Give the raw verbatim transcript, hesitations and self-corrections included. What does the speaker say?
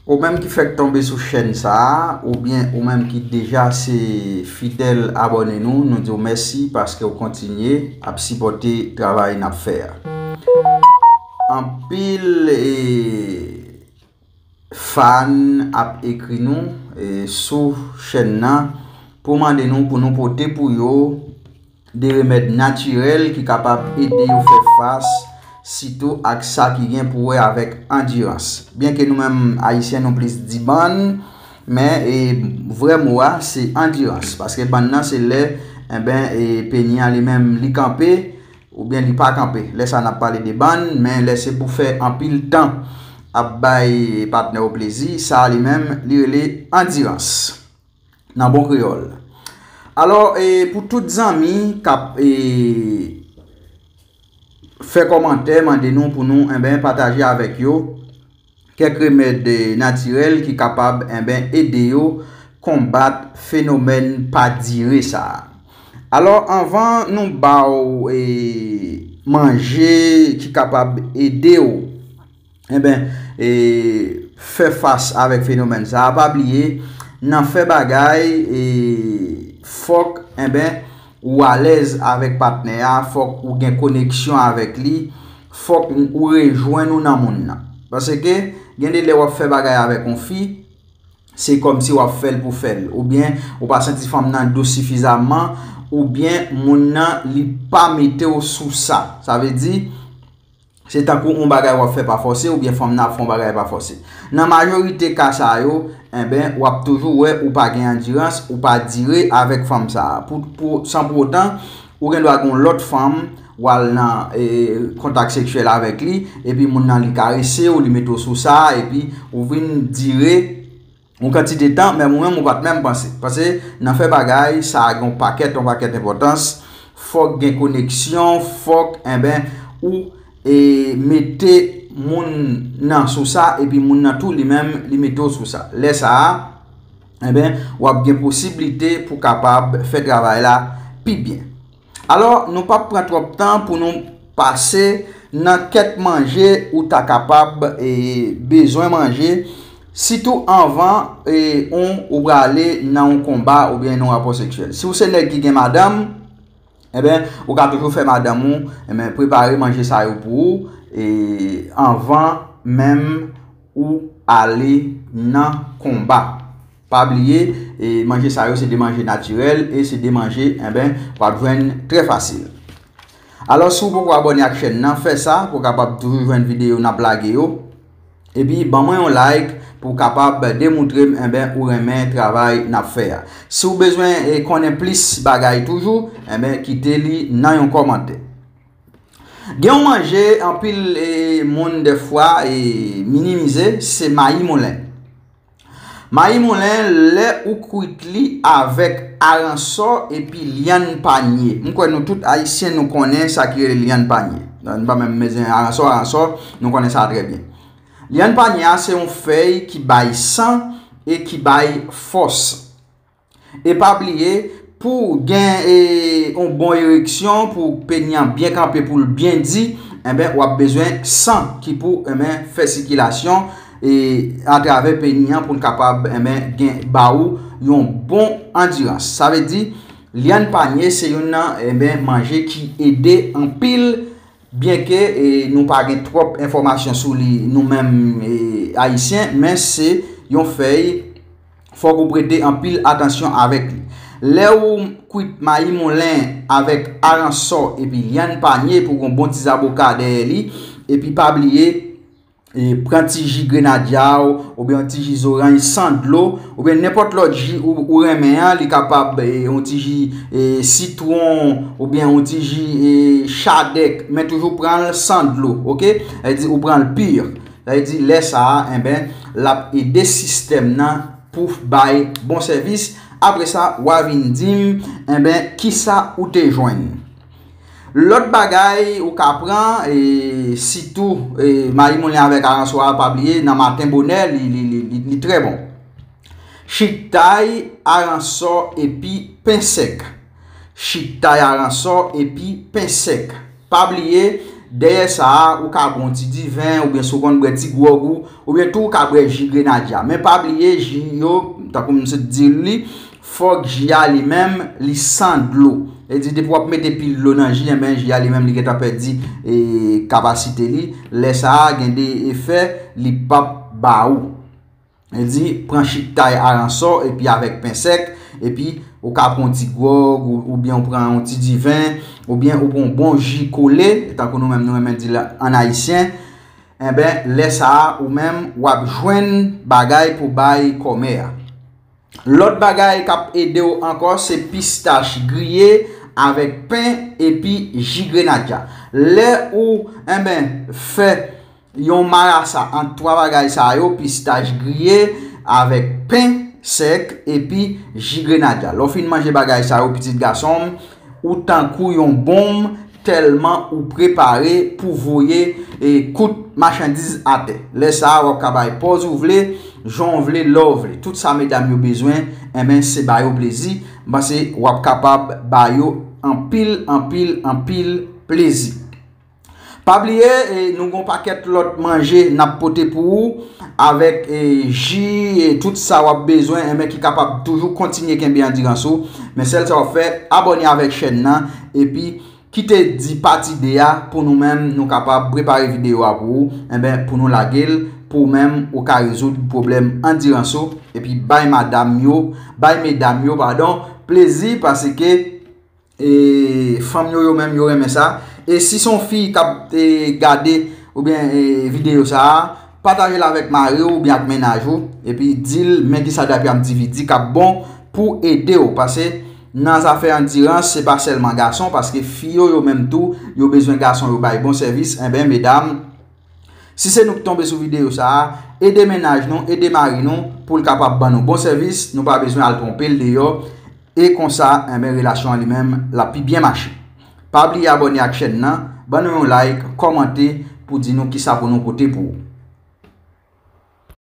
Ou menm ki fèk tonbe sou chèn sa a, oubyen ou menm ki deja se fidèl abòne nou, nou di w mèsi paske w kontinye ap sipòte travay n ap fè a. Anpil, e, fan ap ekri nou, e, sou chèn nan pou mande nou pou nou pote pou yo de remèd natirèl ki kapab ede yo fè fas sitou ak sa ki gen pou wè avèk andirans. Byenke nou menm Ayisyen nou plis di bann, men, e, vrè mo a se andirans. Paske bann nan se lè, enben, e, peni an li menm li kanpe, oubyen li pa kanpe. Lè sa n ap pale de bann, men lè se pou fè anpil tan ap bay patnè w plezi, sa a li menm li rele andirans nan bon kreyòl. Alò, e, pou tout zanmi k ap, e, fè kòmantè, mande nou pou nou, enben, pataje avèk yo kèk remèd, e, natirèl ki kapab, enben, ede yo konbat fenomèn pa dire sa a. Alò, anvan nou ba w, e, manje ki kapab ede w, enben, e, fè fas avèk fenomèn sa a, pa bliye, nan fè bagay, e, fòk, enben, ou alèz avèk patnè a, fòk ou gen koneksyon avèk li, fòk ou rejwenn ou nan moun nan. Paske gen de lè w ap fè bagay avèk yon fi, se kòmsi w ap fè l pou fè l, oubyen ou pa santi fanm nan dous sifizamman, oubyen moun nan li pa mete w sou sa. Sa vle di, se tankou yon bagay w ap fè pa fòse, oubyen fanm nan ap fè yon bagay pa fòse. Nan majorite ka sa yo, enben, w ap toujou wè ou pa gen andirans, ou pa dire avèk fanm sa a. Pou, pou, san pou otan, ou gen dwa gen yon lòt fanm, w al nan, e, kontak seksyèl avèk li, epi moun nan li karese w, li mete w sou sa, epi ou vin dire yon kantite tan, men ou menm ou pa t menm panse. Paske nan fè bagay, sa gen yon pakèt, yon pakèt enpòtans. Fòk gen koneksyon, fòk, enben, ou, e, mete moun nan sou sa, epi moun nan tou li menm, li mete w sou sa. Lè sa a, enben, w ap gen posiblite pou kapab fè travay la pi byen. Alò, nou p ap pran twòp tan pou nou pase nan kèk manje ou ta kapab, e, bezwen manje, sitou anvan, e, on, ou prale nan yon konba oubyen nan yon rapò seksyèl. Si w se nèg ki gen madanm, enben, ou ka toujou fè madanm ou, enben, prepare manje sa yo pou ou, e, anvan menm ou ale nan konba. Pa bliye, e, manje sa yo se de manje natirèl e se de manje, enben, w ap jwenn trè fasil. Alò, si w poko abòne ak chèn nan, fè sa pou w kapab toujou jwenn videyo n ap lage yo. Epi, ban mwen yon like pou w kapab demoutre m, enben, ou renmen travay n ap fè a. Si w bezwen, e, konnen plis bagay toujou, enben, kite li nan yon kòmantè. Gen yon manje anpil, e, moun dèfwa, e, minimize, se mayi moulen. Mayi moulen, lè ou kwit li avèk aransò epi lyann panye. M kwè nou tout Ayisyen nou konnen sa ki rele lyann panye. Nou pa menm bezwen aransò, aransò, nou konnen sa trè byen. Lyann panye a se yon fèy ki bay san e ki bay fòs. E pa bliye, pou gen, e, yon bon ereksyon, pou peni an byen kanpe, pou l byen di, enben, w ap bezwen san ki pou, enben, fè sikilasyon, e, atravè peni an pou l kapab, enben, gen, ba ou yon bon andirans. Sa vle di, lyann panye se youn nan, enben, manje ki ede anpil. Byenke, e, nou pa gen twòp enfòmasyon sou li, nou menm, e, Ayisyen, men se yon fèy, fòk ou prete anpil atansyon avèk li. Lè ou kwit mayi moulen avèk aransò epi lyann panye pou yon bon ti zaboka dèyè li, epi pa bliye, e, pran ti ji grenadya w, oubyen yon ti ji zoranj san dlo, oubyen nenpòt lòt ji ou, ou renmen an, li kapab, e, yon ti ji, e, sitwon, oubyen yon ti ji, e, chadèk, men toujou pran l san dlo, oke? Sa vle di ou pran l pi. Sa vle di lè sa a, enben, l ap ede sistèm nan pou bay bon sèvis. Apre sa, w a vin di m, enben, kisa ou te jwenn? Lòt bagay ou ka pran, e, sitou, e, mayi moulen avèk aransò a, pa bliye, nan maten bonè, li, li, li, li, li trè bon. Chiktay, aransò epi pen sèk. Chiktay, aransò epi pen sèk. Pa bliye, Dèyè sa a, ou ka bwè yon ti diven, oubyen si w konn bwè ti gwòg ou, oubyen tou ou ka bwè ji grenadya. Men pa bliye, ji yo, tankou m sot di li, fòk ji a li menm, li san dlo. E di, depi w ap mete pil dlo nan ji, enben, ji a li menm, li gentan pèdi e, kapasite li. Lè sa a, gen de efè, li p ap ba ou. Li di, pran chiktay aransò epi avèk pen sèk, epi ou ka pran yon ti gwòg, ou, oubyen ou pran yon ti diven, oubyen ou pran yon bon ji kole, tankou nou menm nou renmen di l ann ayisyen, enben, lè sa a, ou menm, w ap jwenn bagay pou bay kòmè a. Lòt bagay k ap ede w ankò, se pistach griye avèk pen epi ji grenadya. Lè ou, enben, fè yon marasa ant twa bagay sa yo, pistach griye avèk pen sèk epi ji grenadya. Lè w fin manje bagay sa yo, pitit gason m, ou tankou yon bonm tèlman ou prepare pou voye e, kout machandiz atè. Lè sa a, w ap ka bay pòz ou vle, jan w vle, lè w vle. Tout sa medam yo bezwen, enben, se ba yo plezi. M panse w ap kapab ba yo anpil, anpil, anpil plezi. Pa bliye, e, nou gon pakèt lòt manje n ap pote pou ou, avèk e, ji, e, tout sa w ap bezwen, enben ki kapab toujou kontinye kenbe andirans ou. Men sèl sa w ap fè, abòne avèk chèn nan, epi kite di pati de a pou nou menm, nou kapab prepare videyo a pou ou, enben, pou nou lage l, pou ou menm, ou ka rezoud pwoblèm andirans ou, epi bay madam yo, bay medam yo, padon, plezi, paske e, fanm yo, yo menm, yo renmen sa. E si se yon fi k ap e, gade oubyen e, videyo sa a, pataje l avèk mari w oubyen ak mennaj ou, epi di l, men kisa Dapyam T V di k ap bon pou ede w. Paske nan zafè andirans, se pa sèlman gason, paske fi yo, yo menm tou, yo bezwen gason yo bay bon sèvis. Enben, medam, si se nou k tonbe sou videyo sa a, ede mennaj nou, ede mari nou, pou l kapab ban nou bon sèvis, nou pa bezwen al twonpe l deyò. E konsa, enben, relasyon an li menm, l ap pi byen mache. Pa bliye abòne ak chèn nan, ban nou yon like, kòmante pou di nou kisa pou nou pote pou ou.